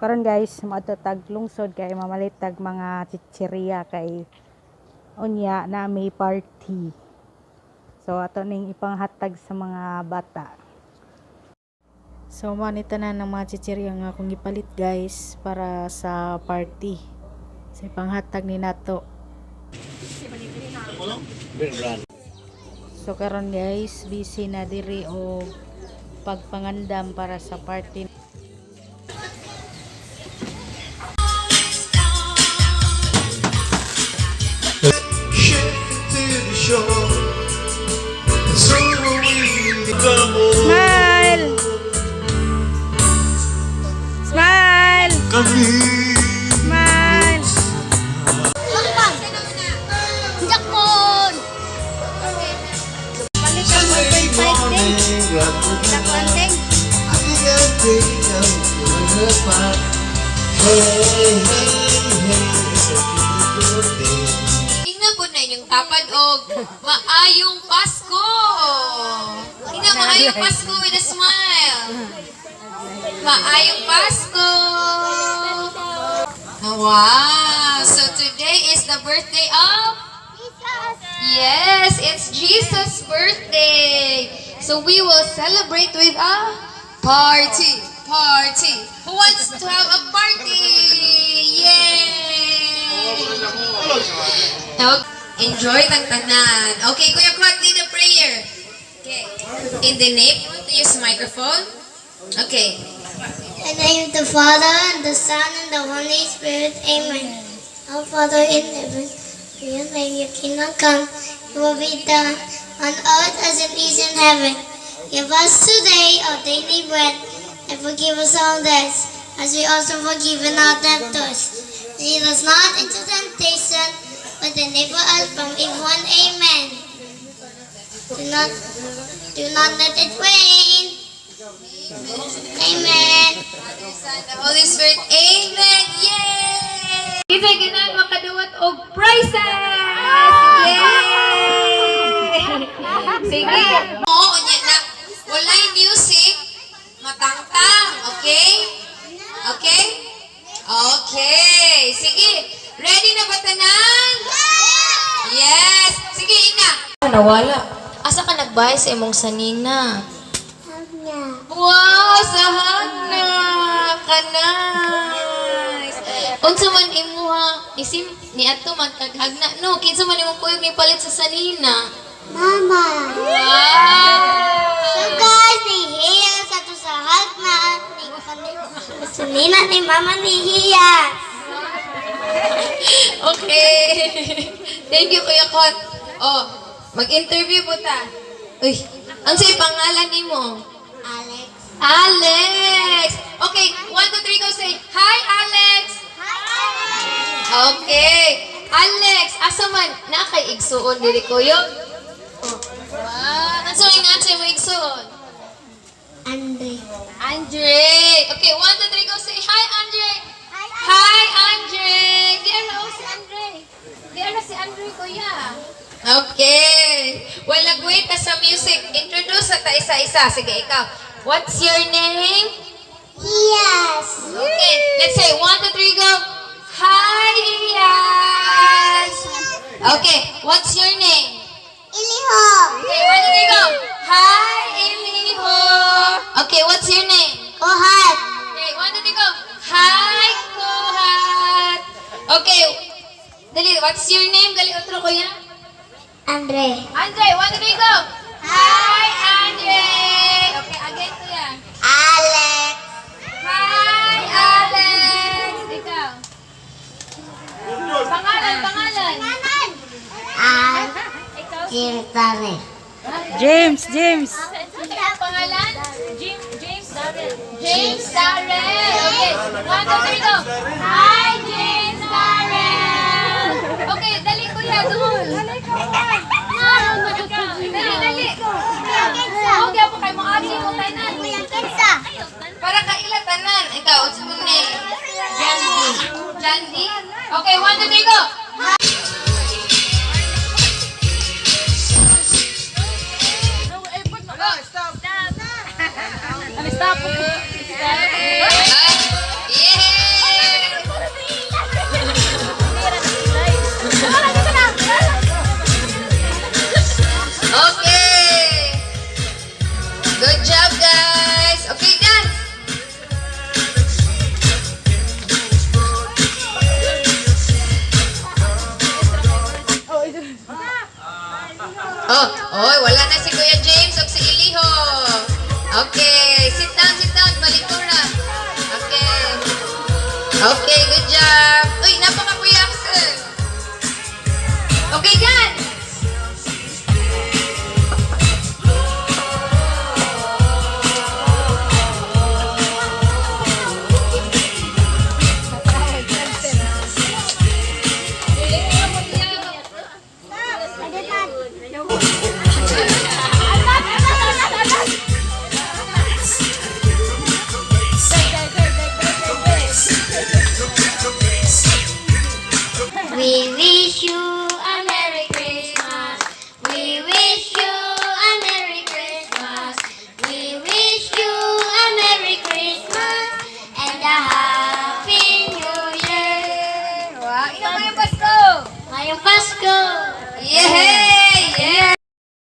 Karon guys, moadto tag lungsod kay mamalit tag mga chichirya kay unya na may party. So ato ning ipanghatag sa mga bata. So mao ni tanan ng mga chichirya nga akong gipalit, guys, para sa party. Sa ipanghatag ni nato. So karon guys, busy na diri og pagpangandam para sa party. Ship to the shore. And so will we the more. Smile! Smile! Kami. Smile! Jakon! Palit ang 1.5 din. Nakuanteng. Hey, hey, hey, it's a beautiful day. Ingna po na inyong tapad og maayong Pasko. Ingna maayong Pasko with a smile. Maayong Pasko. Wow! So today is the birthday of Jesus! Yes, it's Jesus' birthday. So we will celebrate with a party. Party. Who wants to have a party? Yay! Now, enjoy tang tanan. Okay, Kuya Kwat, lead the prayer. Okay. In the name, you want to use the microphone? Okay. In the name of the Father, and the Son, and the Holy Spirit. Amen. Our Father in heaven, your name, your kingdom come, your will be done on earth as it is in heaven. Give us today our daily bread, and forgive us our debts, as we also forgive our debtors. Lead us not into temptation, but deliver us from evil. Amen. Do not let it rain. Amen. Father, Son, the Holy Spirit. Amen. Yay! Kinsa ganahan makaduwat og prizes! Yay! Sige. Oo, unya na. Walay music. Matangtang. Okay? Okay? Okay. Sige. Ready na ba tanan? Yes. Sige, ina. Nawala. Asa ka nagbayad sa imong sanina? Wow, sa hagna. Ka-nice. Unsa man imuha isim ni adto man kag hagna, no? Kinsa man imong kuyog ni palit sa sanina? Mama. Wow. So guys, nihiya sa to sa hagna. Sanina ni Mama nihiya. Okay. Thank you, Kuya Kot. Oh, mag-interview po ta. Uy, ano sa pangalan nimo? Alex. Alex! Okay, one, two, three, go say, "Hi, Alex!" Okay. Alex, asa man? Na kay igsuon diri, kuya? Wow. Ano sa nga sa imong igsuon? Andre. Andre. Okay, one, two, three, go say, "Hi, Andre!" Hi, Andre! Di ara oh, si Andre. Di ara si Andre, kuya. Okay. Well, nag-wait ta sa music. Introduce sa ta isa-isa. Sige, ikaw. What's your name? Yes. Okay, let's say one, two, three, go. Hi, Iyas! Okay, what's your name? Iliho. Okay, one, two, three, go. Hi, Iliho. Okay, what's your name? Kohat. Okay, one, two, three, go. Hi, Kohat. Okay, dali, what's your name? Gali, otro, kuya. Andre. Andre, one, two, three, go. Hi, Andre. Okay, again, kuya. Alex. Hi, Alex. Ikaw. Pangalan, pangalan. Ah, Jim Tare. James, James. Pangalan? James Darrell. James Darrell. Okay. One, two, three, go. Hi, James Darrell. Okay, dali, kuya, doon. Dali, dali. Okay, po kayo mo agi mo tanan. Para kaila tanan. Ikaw, unsa mo name? Jandy. Jandy? Okay, one, two, three, go. Stop. Yay! Oy, wala na si Kuya James o si Eliho. Okay, sit down, balikura. Okay. Okay, good job. Uy, napaka Kuya Axel. Okay, dyan. We wish you a Merry Christmas. We wish you a Merry Christmas. We wish you a Merry Christmas and a Happy New Year. Wow, ikaw pa yung Pasko. Ngayong Pasko! Yay!